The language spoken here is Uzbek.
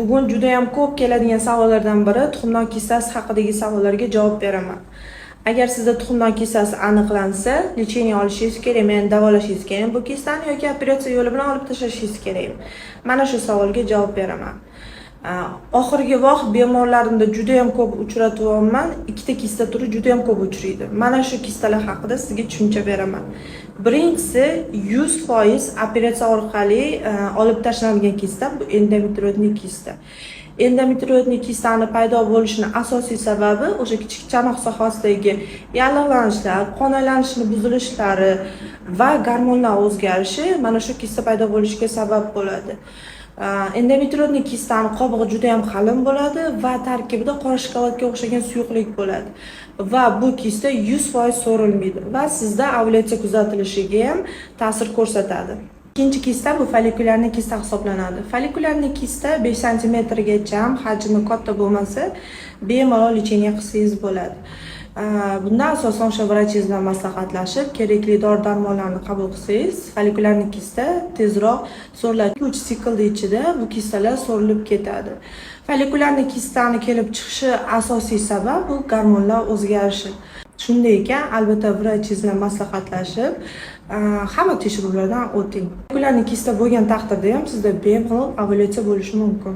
Bugun juda ham ko'p keladigan savollardan biri tuxumdon kistasi haqidagi savollarga javob beraman. Agar sizda tuxumdon kistasi aniqlansa, лечение olishingiz kerakmi, ya'ni davolashingiz kerakmi bu kistani yoki operatsiya yo'li bilan olib tashlashingiz kerakmi? Mana shu savolga javob beraman. Oxirgi vaqt bemorlarimda juda ham ko'p uchratyapman. Ikkita kista turi juda ham ko'p uchraydi. Mana shu kistalar haqida sizga tushuncha beraman. Birinchisi 100% operatsiya orqali olib tashlanadigan kista, bu эндометриоидный kista. Эндометриоидный kistani paydo bo'lishini asosiy sababi o'sha kichik chanoq sohasidagi yallig'lanishlar, qon aylanishini buzilishlari va gormonlar o'zgarishi mana shu kista paydo bo'lishiga sabab bo'ladi. Эндометриоидный kistani qobig'i juda ham qalin bo'ladi va tarkibida qora shokoladga o'xshagan suyuqlik bo'ladi. Va bu kista 100% so'rilmaydi va sizda ovulyatsiya kuzatilishiga ham ta'sir ko'rsatadi. Ikkinchi kista bu фолликулярный kista hisoblanadi. Фолликулярный kista 5 santimetrgacha hajmi katta bo'lmasa, bemalol лечение qilsangiz bo'ladi. Bunda asosan o'sha vrachingiz bilan maslahatlashib, kerakli dori darmonlarni qabul qilsangiz, фолликулярный kista tezroq so'riladi. 3 siklni ichida bu kistalar so'rilib ketadi. Фолликулярный kistani kelib chiqishi asosiy sabab bu gormonlar o'zgarishi. Shunday ekan, albatta vrachingiz bilan maslahatlashib, hamma tekshiruvlardan o'ting. Фолликулярный kista bo'lgan taqdirda ham sizda bemalol ovulyatsiya bo'lishi mumkin.